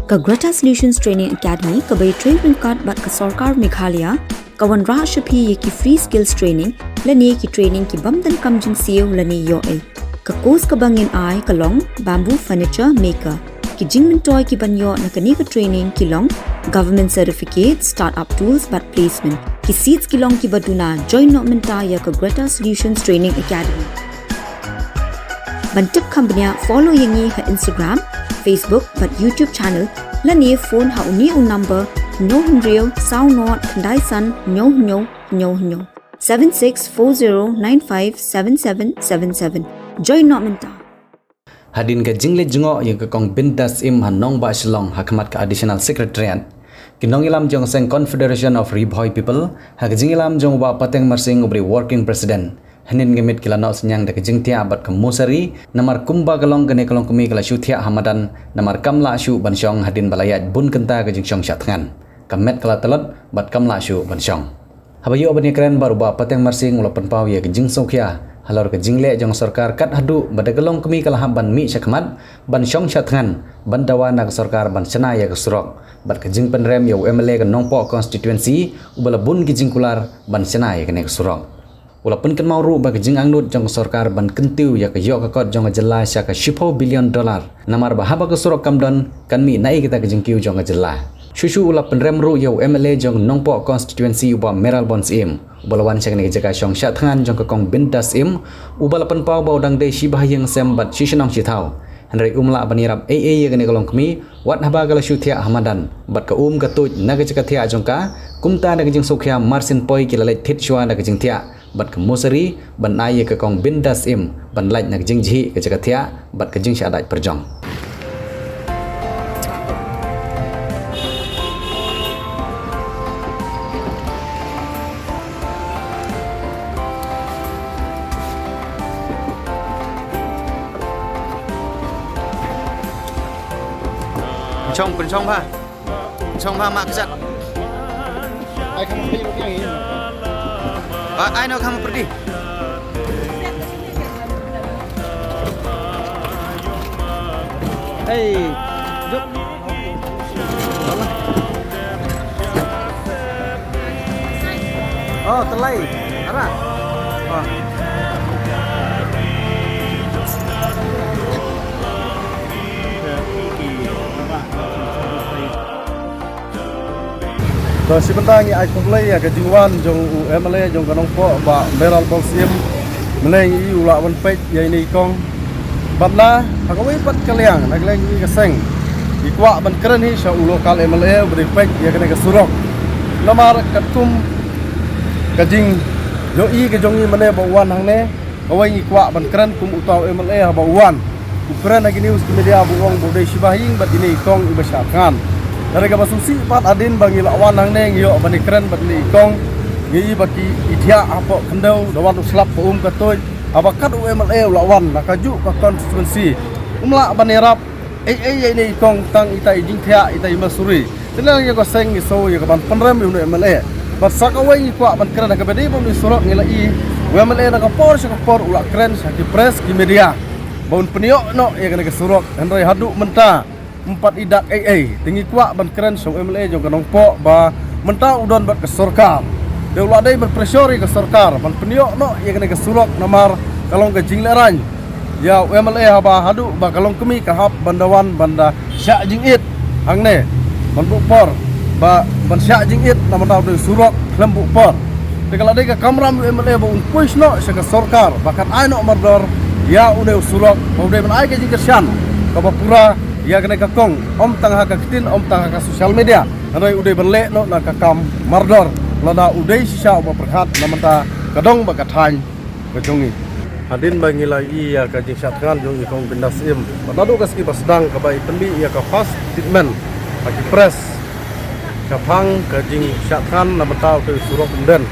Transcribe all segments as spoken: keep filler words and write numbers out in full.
Ka Greta Solutions Training Academy kaba ïatrei ryngkat bad ka Sorkar Meghalaya ka wanrah sha phi ïa ki free skills training lane ki training ki bym donkam jingsiew lane ïoh ei. Ka course kaba ngin ai ka long Bamboo Furniture Maker. Ki jingmyntoi kiban ïoh na kane ka training ki long Government Certificate, Startup Tools bad Placement. Ki seats ki long kiba duna. Join noh mynta ïa ka Greta Solutions Training Academy. Ban tip kham bniah, follow ïa ngi ha Instagram, Facebook bad YouTube channel lane phone ha une u number: hynñiew hynriew saw nod khyndai san hynñiew hynñiew hynñiew hynñiew, seven six four zero nine five seven seven seven seven. Join noh mynta. Hadien ka jingleit jngoh ïa ka Kong Bindas Im ha nongbah Shillong ha khmat ka Additional Secretariat, ki nongïalam jong ka seng Confederation of Ri Bhoi People ha ka jingïalam jong u Bah Pateng Marsing uba dei Working President, hynnin ka miet ki la noh synñiang da ka jingthiah bad ka mosari namar kumba ka long kane ka longkmie ka la shu thiah ha madan namar kam lah shuh ban shong hadien ba la ïaid bun kynta ka jingshong shah thngan. Ka met ka la tlot bad kam lah shuh ban shong. Haba ïoh ban ïakren bad u Bah Pateng Marsing u la pynpaw ïa ka jingsngewkhia halor ka jingleh jong ka sorkar kat haduh ba da ka longkmie ka la hap ban mih sha khmat ban shong shah thngan ban dawa na ka sorkar ban shna ïa ka surok bad ka jingpynrem ïa u MLA ka Nongpoh Constituency uba la bun ki jingkular ban shna ïa kane ka surok. U la pynkynmaw ruh ba ka jingangnud jong ka sorkar ban kyntiew ïa ka ïoh ka kot jong ka jylla sha ka shiphew billion dollar namar ba haba ka surok kam don kan mih na ei kita ka jingkiew jong ka jylla. Shuh shuh u la pynrem ruh ïa u MLA jong Nongpoh Constituency u Bah Mayral Born Syiem uba la wan sha kane ka jaka shong shah thngan jong ka Kong Bindas Im, uba la pynpaw ba u dang dei shi bahaïing sem bad shi shnong shi thaw, hynrei um lah ban ïarap ei ei ïa kane ka longkmie wat haba ka la shu thiah ha madan bad ka um ka tuid na ka jaka thiah jong ka. Kumta na ka jingsngewkhia marsien poi ki la leit thied shuwa na ka jingthiah bad ka mosari ban ai ïa ka Kong Bindas Im ban lait na ka jingjhieh ka jaka thiah bad ka jingshah dait pyrjong. Pynshong, pynshong bha. Pynshong bha ma kjat. Ai kham pyrdi ruh ïa. Ba ai no kham pyrdi. Ei, juk. Oh, tlai. Ara. Oh. Te shi bynta ngi ai khublei ïa ka jingwan jong u MLA jong ka Nongpoh Bah Mayral Born Syiem. Mynne ngi i u la wan peit ïa ine i kong. Bad na ha kawei pat ka liang na ka liang jong ngi ka seng, ngi kwah ban kren hi sha u local MLA uba dei peit ïa kane ka surok. Namar katkum ka jingïohi ka jong ngi mynne ba u wan hangne, kawei ngi kwah ban kren kum uta u MLA haba u wan. U kren ha ki news ki media ba u ong ba u dei shi bahaïing bad ine i kong iba shah thngan. Hynrei kaba sngewsih pat hadien ba ngi la wan hangne ngi ïoh ban ïakren bad ine i kong. Ngi i ba ki i thiah hapoh khyndew da wan u slap ka um ka tuid. Haba kat u MLA u la wan na kajuh ka constituency, um lah ban ïarap ei ei ïa ine i kong tang ita i jingthiah ita i mosari. Te na liang jong ka seng ngi sngew ïa ka ban pynrem ïa une u MLA. Bad sa kawei ngi kwah ban kren ha kaba dei bad une u surok ngi la i u MLA na ka por sha ka por u la kren sha ki press ki media ba un pynïoh noh ïa kane ka surok, hynrei haduh mynta ym pat i dak ei ei. Te ngi kwah ban kren sha u MLA jong ka Nongpoh ba mynta u don bad ka sorkar. Te u la dei ban pressure ïa ka sorkar ban pynïoh noh ïa kane ka surok namar ka long ka jinglehrain ïa u MLA haba haduh ba ka longkmie ka hap ban da wan ban da shah jingit hangne ban buh por, ba ban shah jingit namar da u dei u surok khlem buh por. Te ka la dei ka kamram u MLA ba un push noh sha ka sorkar ba kan ai noh mardor ïa une u surok, ba u dei ban ai ka jingkyrshan kaba pura ïa kane ka kong, ym tang ha ka ktien, ym tang ha ka social media, hynrei u dei ban leh noh na ka kam mardor lada u dei shisha uba pyrkhat namar da ka dong bad ka thaiñ ka jong ngi. Hadien ba ngi la i ïa ka jingshah thngan jong i kong Bindas Im, bad naduh ka sngi ba sdang kaba i pynmih ïa ka first statement ha ki press shaphang ka jingshah thngan na bynta u te u surok Umden.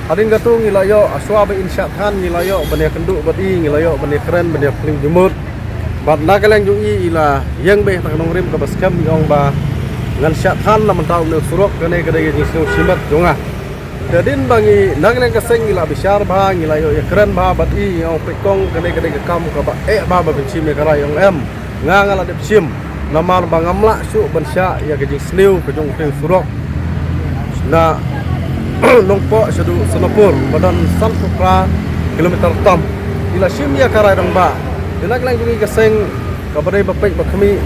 Hadien katu ngi la ïoh, ha shuwa ba in shah thngan ngi la ïoh ban ïakynduh bad i, ngi la ïoh ban ïakren ban ïapyllun jingmut. Bad na ka liang jong i i la ïeng beit ha ka nongrim kaba skhem, i ong ba ngan shah thngan na bynta une u surok, kane ka dei ka jingsngew shimet jong nga. Te hadien ba ngi na ka liang ka seng ngi la bishar bha, ngi la ïoh ïakren bha bad i, i ong, peit kong, kane ka dei ka kam kaba eh bha ba phin shim ïa ka rai, i ong, em, nga nga la dep shim. Namar ba ngam lah shuh ban shah ïa ka jingsniew ka jong utei u surok na Nongpoh shaduh Sonapur ba don sanphew phra kilometer tam. Ngi la shim ïa ka rai rangbah. Te na ka liang jong ngi ka seng kaba dei ba peit ba khmih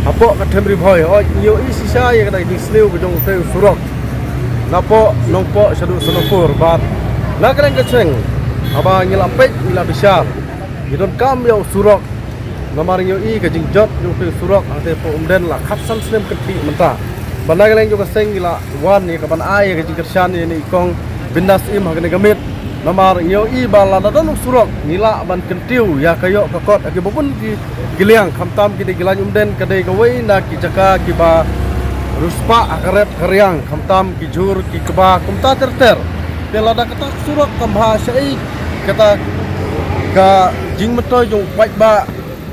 hapoh ka Them Ri Bhoi, hooid ngi ïohi shisha ïa ka dei ka jingsniew ka jong utei u surok napoh Nongpoh shaduh Sonapur. Bad na ka liang ka seng haba ngi la peit ngi la bishar, ngi donkam ïa u surok. Namar ngi ïohi ka jingjot jong utei u surok hangtei hapoh Umden la khatsan snem kynthih mynta. Bad na ka liang jong ka seng ngi la wan ïa ka ban ai ïa ka jingkyrshan ïa ine i kong Bindas Im ha kane ka miet. Namar ngi ïohi ba lada don u surok ngi lah ban kyntiew ïa ka ïoh ka kot ha kiba bun ki, ki liang, khamtam ki dei ki lain Umden, ka dei kawei na ki jaka kiba riewspah ha ka rep ka riang, khamtam ki jhur ki kba kumta ter ter. Te lada kata u surok kam bha, shaei kata ka jingmyntoi jong u paidbah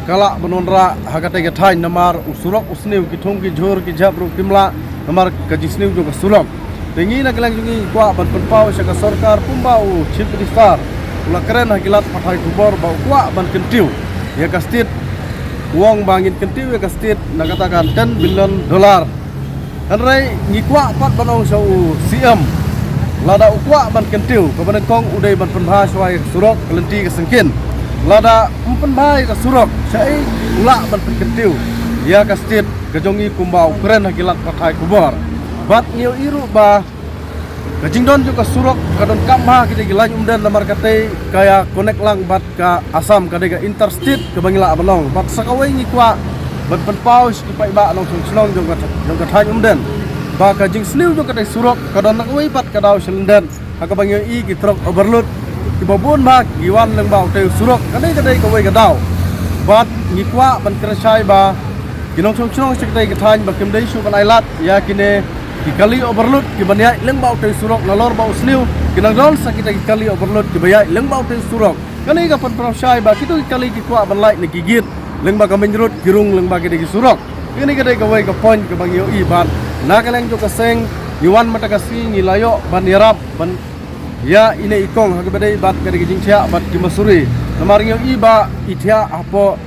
ka lah ban wanrah ha katei ka thaiñ? Namar u surok u sniew, ki thung ki jhur ki jhep ruh kim lah namar ka jingsniew jong ka surok. Te ngi na ka liang jong ngi ngi kwah ban pynpaw sha ka sorkar kumba u Chief Minister u la kren ha ki lad pathai khubor ba u kwah ban kyntiew ïa ka state. U ong ba ngin kyntiew ïa ka state na kata ka ten billion dollar. Hynrei ngi kwah pat ban ong sha u C M, lada u kwah ban kyntiew, kaba nyngkong u dei ban pynbha shuwa ïa ka surok ka lynti ka syngkien. Lada um pynbha ïa ka surok, shaei u lah ban pynkyntiew ïa ka state ka jong ngi kumba u kren ha ki lad pathai khubor? Bad ngi ïohi ruh ba ka jingdon jong ka surok ka donkam bha ha ki dei ki lain Umden, namar katei ka ïa connect lang bad ka Assam, ka dei ka interstate kaba ngi lah ban ong. Bad sa kawei ngi kwah ban pynpaw sha ki paidbah nongshong shnong jong ka, jong ka thaiñ Umden ba ka jingsniew jong katei surok ka don na kawei pat ka daw sha lyndet, ha kaba ngi ïohi ki truck overload kiba bun bha ki wan lyngba utei u surok. Ka dei, ka dei kawei ka daw. Bad ngi kwah ban kren shai ba ki nongshong shnong sha katei ka thaiñ ba kim dei shuh ban ailad ïa kine ki kali overload kiban ïaid lyngba utei u surok, nalor ba u sniew ki nang don sa kita ki kali overload kiba ïaid lyngba utei u surok. Kane ka pynpaw shai ba kito ki kali ki kwah ban lait na ki gate lyngba ka main road, ki rung lyngba ki dei ki surok. Kane ka dei kawei ka point kaba ngi ïohi. Bad na ka liang jong ka seng ngi wan mynta ka sngi ngi la ïoh ban ïarap ban ïa ine i kong ha kaba dei bad ka dei ka jingthiah bad ki masuri. Namar ngi ïohi ba i thiah hapoh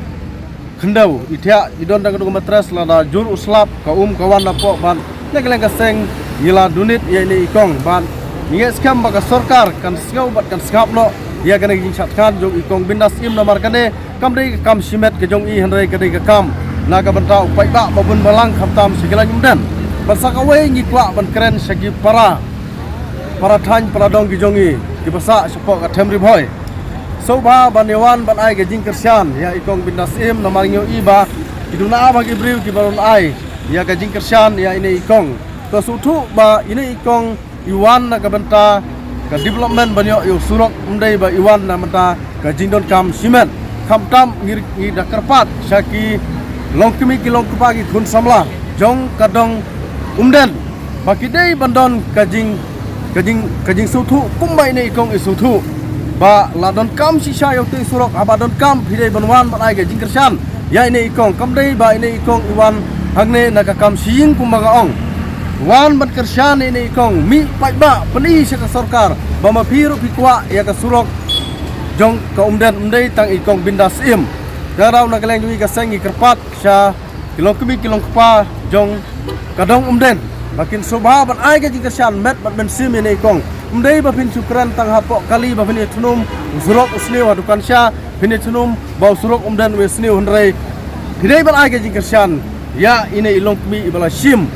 khyndew, i thiah, i don tang ka dong ka mattress, lada jur u slap ka um ka wan napoh. Bad na ka liang ka seng ngi la donate ïa ine i kong. Bad ngi ngeit skhem ba ka sorkar kan sngew bad kan sngap noh ïa kane ka jingshad khan jong i kong Bindas Im, namar kane kam dei ka kam shimet ka jong i, hynrei ka dei ka kam na ka bynta u paidbah ba bun balang, khamtam sha ki lain Umden. Bad sa kawei ngi kwah ban kren sha ki para, para thaiñ para dong ki jong i kiba sah shapoh ka Them Ri Bhoi. Sngewbha ban ïa wan ban ai ka jingkyrshan ïa i kong Bindas Im, namar ngi ïohi ba ki duna ba ki briew kiba don ai ïa ka jingkyrshan ïa ine i kong. To sngewthuh ba ine i kong i wan na ka bynta ka development ban ïoh ïa u surok, ym dei ba i wan na ka bynta ka jingdonkam shimet. Khamtam ngi, ngi da kyrpad sha ki longkmie ki longkpa, ki khun samla jong ka dong Umden ba ki dei ban don ka jing, ka jing, ka jingsngewthuh kumba ine i kong i sngewthuh ba la donkam shisha ïa utei u surok. Haba donkam phi dei ban wan ban ai ka jingkyrshan ïa ine i kong. Kam dei ba ine i kong i wan hangne na ka kam shyieng kumba nga ong. Wan ban kyrshan ïa ine i kong, mih paidbah, pyni sha ka sorkar ba ma phi ruh phi kwah ïa ka surok jong ka Umden, ym dei tang i kong Bindas Im. Te ruh na ka liang jong ngi ka seng ngi kyrpad sha ki longkmie ki longkpa jong ka dong Umden ba kin sngewbha ban ai ka jingkyrshan met bad mynsiem ïa ine i kong. Ym dei ba phin shu kren tang hapoh kali ba phin ïa thnum u surok u sniew ha dukan sha, phin ïa thnum ba u surok Umden u ïa sniew, hynrei phi dei ban ai ka jingkyrshan ïa ine i longkmie iba la shim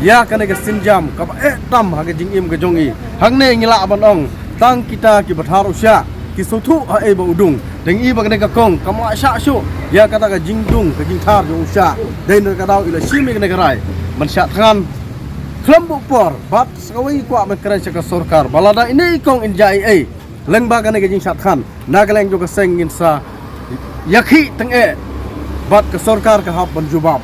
ïa kane ka sienjam kaba eh tam ha ka jingim ka jong i. Hangne ngi lah ban ong tang kita kiba thar u shiah ki sngewthuh haei ba u dung. Te ngi i ba kane ka kong kam lah shah shuh ïa kata ka jingdung ka jingthar jong u shiah. Dei na ka daw i la shim ïa kane ka rai ban shad khan khlem buh por. Bad sa kawei ngi kwah ban kren sha ka sorkar ba lada ine i kong in jia ei ei lyngba kane ka jingshad khan, na ka liang jong ka seng ngin sa ïakhih tyngeh bad ka sorkar ka hap ban jubab.